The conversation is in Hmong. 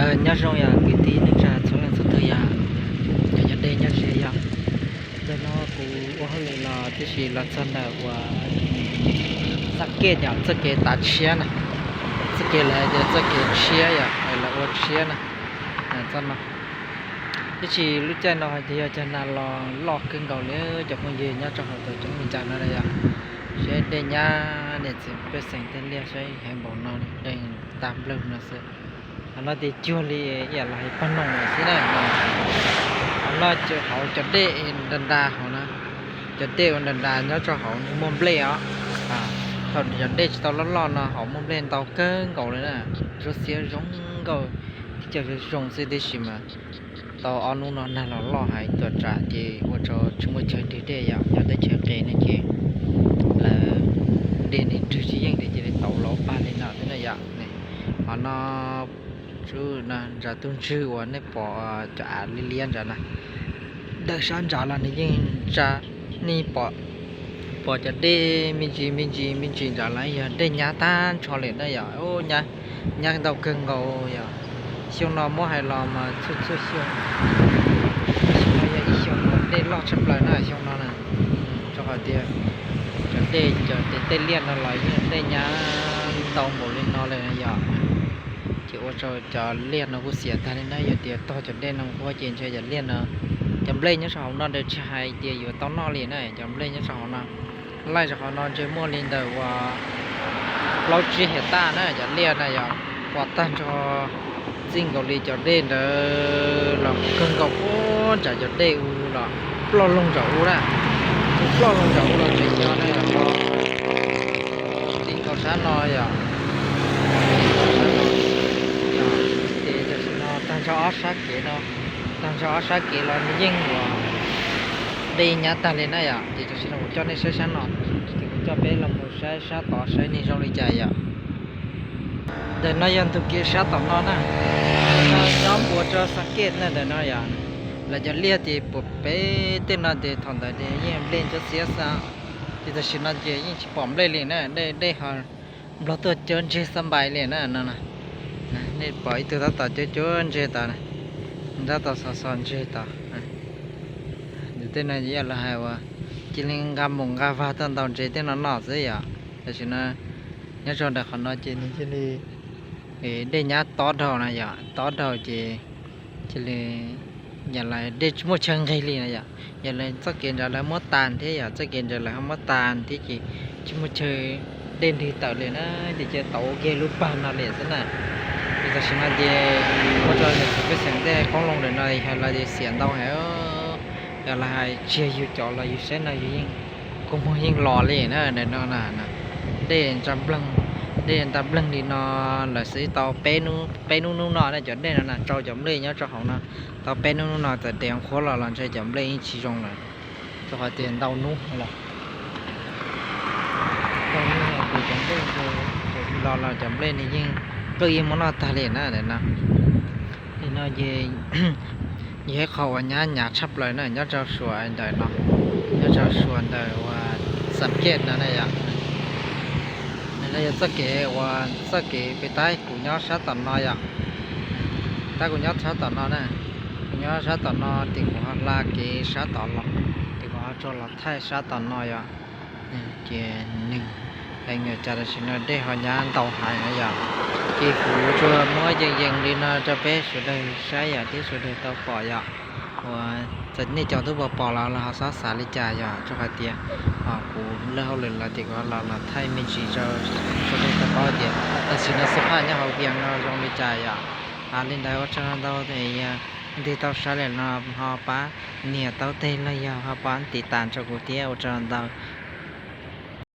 Nyob zoo yog kwv tij neej tsa txhua leej txhua tus yog, cov dej nyob ze yog. Ntawm no kuv ua hauj lwm los tib si los txog ntawm uas xab kej yom, txoj kev tav tshiab na, txoj kev lawv tias txoj kev tshiab yom, lawv ua tshiab na, txoj no. Tab sis lub caij no hais tias yog cov nas los loj kawg nkaus li cov phooj ywg nyob rau hauv tuam ceeb li cas no yom. Saib dej nyab niam txiv pej xeem tej liaj saib heev npaum no, dej tag nplooj no xwb. Qhov no tias cuag li ib yam los hais paj noog lawm xwb na. Qhov no hauv cov dej nra nra hauv na, cov dej ua nra nra nyob rau hauv nws muaj nplej os. Thaum cov dej tsis tau loj loj no hauv muaj nplej ntau kawg nkaus li na, tsuab xiab zoo nkauj, tib co zoo zoo xwb tib si mas tau ob hnub no nag los loj heev tuaj tsam ces ua rau tsis muaj chaw nrwg dej yom, cov teb chaws qis no ces lawv dej nws nrwg tsis yeej ces cia li tauv los pag li no xwb na yom. Qhov no ntsa tub ntswg uas nej pom cov av liab liab ntawd na, dawm sab nrad los nws yeej tsa, nej pom, pom cov dej me ntsis me ntsis me ntsis nrad los yog dej nyab tag nrho li na yom. Nyab ntau kawg nkaus yom. Xyoo no muab hais los mas txhua txhua xyoo, xyoo no yog ib xyoo uas dej loj tshaj plaws na xyoo no na, rau qhov tias cov dej, cov tej liaj no los yeej dej nyab ntau npaum li no lawm yom. Ces ua rau cov liaj no kuj xiam tag li na, yog tias tog cov dej no nquag ces ntshe cov liaj no, cov nplej nyob rau hauv no ntawd tsis hais tias yuav tau noj li na, cov nplej nyob rau hauv no. Laij rau qhov no ntshe muaj li ntawm uas plaub tsib hais taj na cov liaj na yom, pom tag nrho, txij nkaus li cov dej ntawd los kawg nkaus puag nram cov dej u los ploj loog nram u na, ploj loog nram u los tseem nyob na yom, ti nkaus sab no yom. Ces tam sim no tag nrho ob sab kev no, tag nrho ob sab kev los nws yeej uas dej nyab tag li na yom. Ces tam sim no kuv coj nej saib sab no, ces kuv coj peb los mus saib sab tod saib nws zoo li cas yom. Ntawm no yog ntug kev sab tom no na, nyob npuas rau xa kej na ntawm no yom. Lawv cov liaj ces puas pem tej no ces thaum ntawd ces yeej nplej ntsuab xiab xwb, ces tam sim no ces yeej tsis pom nplej li na, dej ho nplog tuaj cuab ntseg xab npais li na no. Nej pom ib tug tab tom cuab cuab ntseg tod, tab tom xos xos ntseg tod. Ntawm tej no yog lawv hais uas cia li nqa mus nqa vag tuaj ntaus ntses tej no noj xwb yom. Tam sim no nyob rau ntawm qhov no ces nws cia li dej nyab tob dhau na yom, tob dhau ces cia li yam li dej tsis muaj chaw nqig li na yom. Yam li txoj kev ntawd lawv muab tas thiab yom, txoj kev ntawd lawv ho muab tas thiab ces tsis muaj chaw dej nrwg tawm li na, ces cia tauv ua kiag lub pag no li xwb na. Ces tam sim no ces ua rau niam txiv pej xeem tej qoob loo ntawm no hais los tias xiam ntau heev, yog lawv hais tsis yog yus cov los yus saib no yus yeej kua muag yeej los li na ntawm no na. Dej nta npleeg, dej nta npleeg li no lawm xwb tau peb hnub, peb hnub hnub no na cov dej no na rau cov nplej nyob rau hauv no, tau peb hnub hnub no txawm dev qhuav los los ntshe cov nplej yeej tsis zoo lawm, rau qhov tias ntau hnub los, ntau hnub no ces cov nplej, los los cov nplej nws yeej qwj yeej muab noj tag li na ntawm no. Nim no ces yog ib qho uas nyab nyav tshaj plaws na nyob rau suas ntawm no, nyob rau suas ntawm uas Xam Kej no na yom. Nws no yog txoj kev uas txoj kev pem tab kuv nyob sab tom no yom. Tab kuv nyob sab tom no na, kuv nyob sab tom no ces kuv ho hla kev sab tom los, ces kuv ho tsuas los thaij sab tom no yom. Ces nws, es nyuam cas tam sim no dej ho nyab ntau heev na yom. Ces kuv tsuas muab yees yees li no rau peb sawv daws saib yom thiab sawv daws tau pom yom. Uas txawm nej cov twb pom pom los los ho xob xav li cas yom, rau hais tias kuv lawb hauj lwm los ces kuv ho los los thaij me ntsis rau sawv daws tau paub tias tam sim no xab phaj nyob hauv Vias no zoo li cas yom. Li ntawd ua tsaug ntau, leej twg tau saib lawm no ho pab nias taub teg los yog ho pab tiv tas rau kuv thiab, ua tsaug ntau.